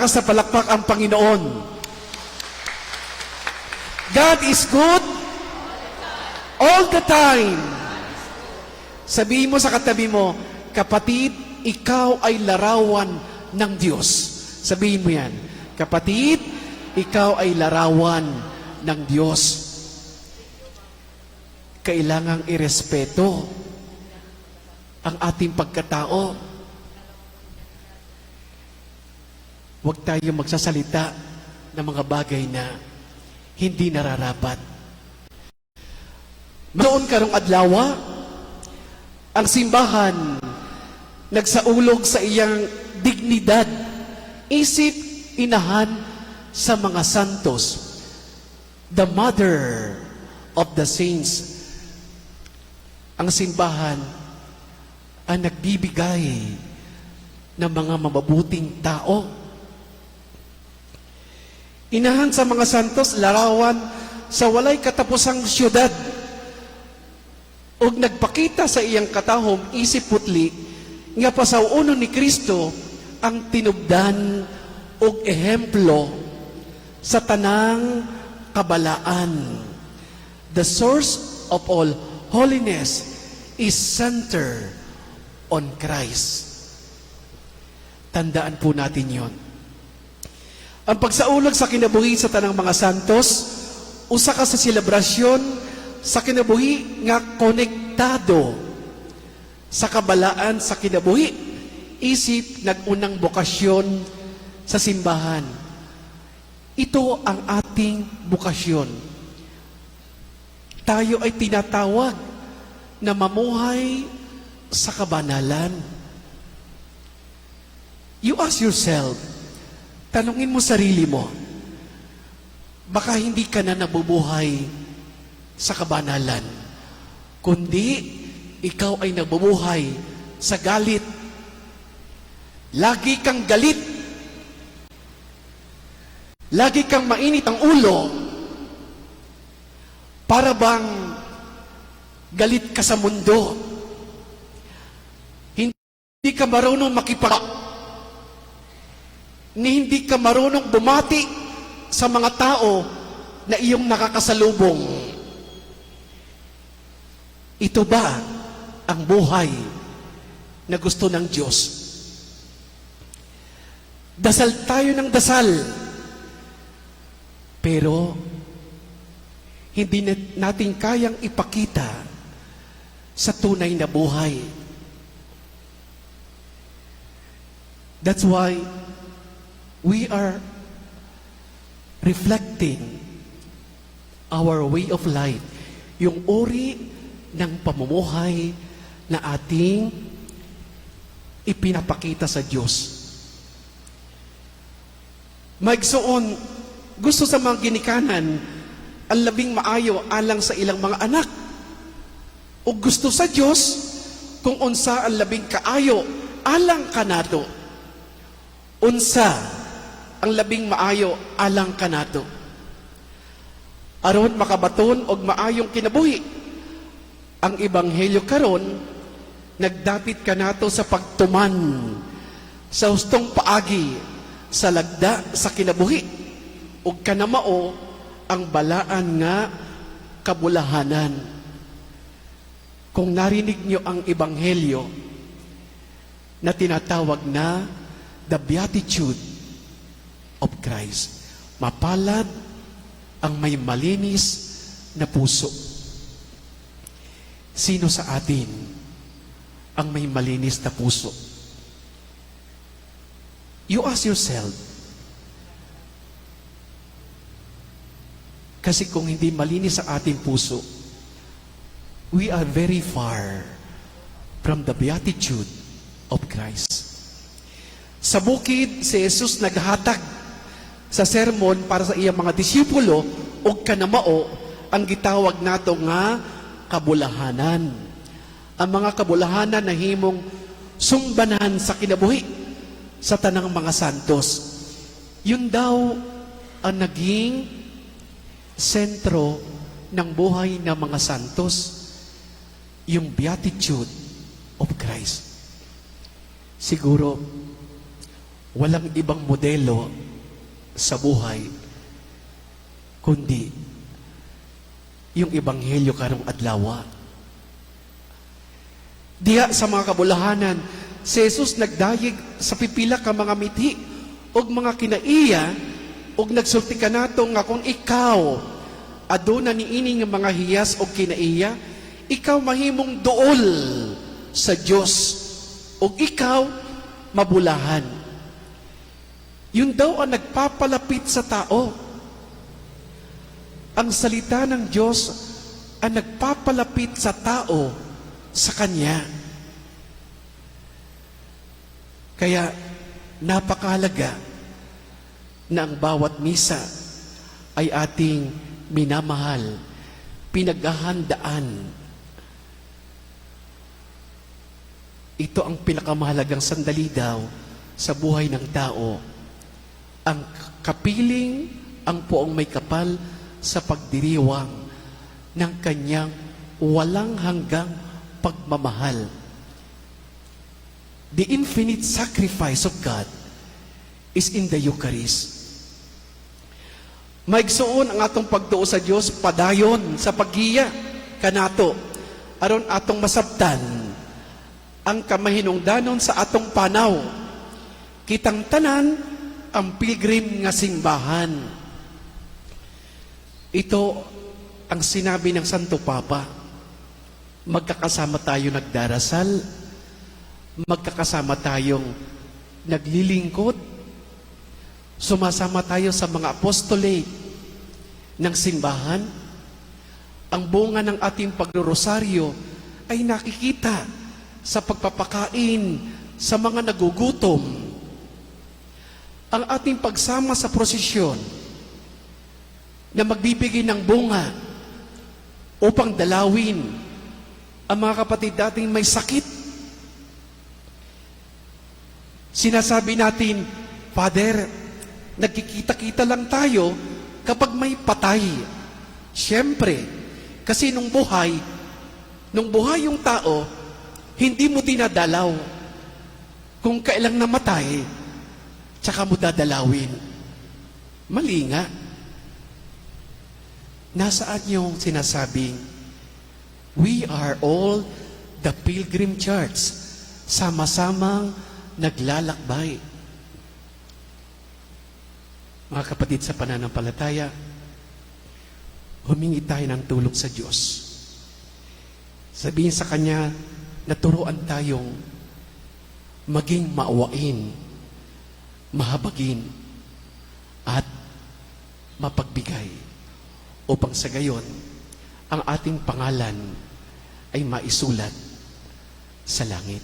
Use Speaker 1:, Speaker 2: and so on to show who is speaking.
Speaker 1: Sa palakpak ang Panginoon. God is good all the time. Sabihin mo sa katabi mo, "Kapatid, ikaw ay larawan ng Diyos." Sabihin mo yan. "Kapatid, ikaw ay larawan ng Diyos." Kailangang irespeto ang ating pagkatao. Huwag tayo magsasalita ng mga bagay na hindi nararapat. Noon karong adlaw, ang simbahan nagsaulog sa iyang dignidad, isip inahan sa mga santos, the mother of the saints. Ang simbahan ang nagbibigay ng mga mababuting tao. Inahan sa mga santos, larawan sa walay katapusang siyudad. Ug nagpakita sa iyang katahom isip putli nga pasaw-onon ni Kristo ang tinubdan ug ehemplo sa tanang kabalaan. The source of all holiness is centered on Christ. Tandaan po natin yon. Ang pagsaulog sa kinabuhi sa tanang mga santos, usa ka sa selebrasyon sa kinabuhi nga konektado sa kabalaan sa kinabuhi, isip nag-unang bokasyon sa simbahan. Ito ang ating bokasyon. Tayo ay tinatawag na mamuhay sa kabanalan. You ask yourself, tanungin mo sarili mo, baka hindi ka na nabubuhay sa kabanalan, kundi ikaw ay nabubuhay sa galit. Lagi kang galit. Lagi kang mainit ang ulo. Para bang galit ka sa mundo. Hindi ka marunong ni hindi ka marunong bumati sa mga tao na iyong nakakasalubong. Ito ba ang buhay na gusto ng Diyos? Dasal tayo ng dasal. Pero hindi natin kayang ipakita sa tunay na buhay. That's why we are reflecting our way of life. Yung uri ng pamumuhay na ating ipinapakita sa Diyos. Maigsoon, gusto sa mga ginikanan ang labing maayo alang sa ilang mga anak. O gusto sa Diyos kung unsa ang labing kaayo alang kanato. Unsa ang labing maayo alang kanato. Aron makabaton og maayong kinabuhi. Ang ebanghelyo karon nagdapit kanato sa pagtuman sa hustong paagi sa lagda sa kinabuhi ug kanamao ang balaan nga kabulahanan. Kung narinig niyo ang ebanghelyo na tinatawag na the Beatitude of Christ, mapalad ang may malinis na puso. Sino sa atin ang may malinis na puso? You ask yourself. Kasi kung hindi malinis ang ating puso, we are very far from the beatitude of Christ. Sa bukid, si Jesus naghatag sa sermon para sa iyang mga disipulo ug kanamao ang gitawag nato nga kabulahanan. Ang mga kabulahanan na himong sumbanan sa kinabuhi sa tanang mga santos. Yun daw ang naging sentro ng buhay ng mga santos, yung beatitude of Christ. Siguro, Walang ibang modelo sa buhay kundi yung Ebanghelyo karong adlaw. Diha sa mga kabulahanan, si Jesus nagdayeg sa pipila ka mga mithi ug mga kinaiya ug nagsulti kanato nga kung ikaw aduna niini nga mga hiyas og kinaiya, ikaw mahimong duol sa Dios ug ikaw mabulahan. Yun daw ang nagpapalapit sa tao. Ang salita ng Diyos ang nagpapalapit sa tao sa Kanya. Kaya napakahalaga na ang bawat misa ay ating minamahal, pinaghahandaan. Ito ang pinakamahalagang sandali daw sa buhay ng tao. Ang kapiling ang Poong Maykapal sa pagdiriwang ng kanyang walang hanggang pagmamahal. The infinite sacrifice of God is in the Eucharist. Maigsuon, ang atong pagtuo sa Dios, padayon sa paggiya kanato aron atong masabtan ang kamahinungdanon sa atong panaw. Kitang tanan ang pilgrim nga simbahan. Ito ang sinabi ng Santo Papa. Magkakasama tayo nagdarasal, magkakasama tayong naglilingkod, sumasama tayo sa mga apostolate ng simbahan. Ang bunga ng ating pagrorosaryo ay nakikita sa pagpapakain sa mga nagugutom. Ang ating pagsama sa prosesyon na magbibigay ng bunga upang dalawin ang mga kapatid nating may sakit. Sinasabi natin, "Father, nagkikita-kita lang tayo kapag may patay." Siyempre, kasi nung buhay yung tao, hindi mo dinadalaw. Kung kailang namatay, tsaka mo dadalawin. Mali nga. Nasaan yung sinasabing, we are all the pilgrim church, sama-samang naglalakbay? Mga kapatid sa pananampalataya, humingi tayo ng tulong sa Diyos. Sabihin sa Kanya na turuan tayong maging maawain, mahabagin, at mapagbigay upang sa gayon, ang ating pangalan ay maisulat sa langit.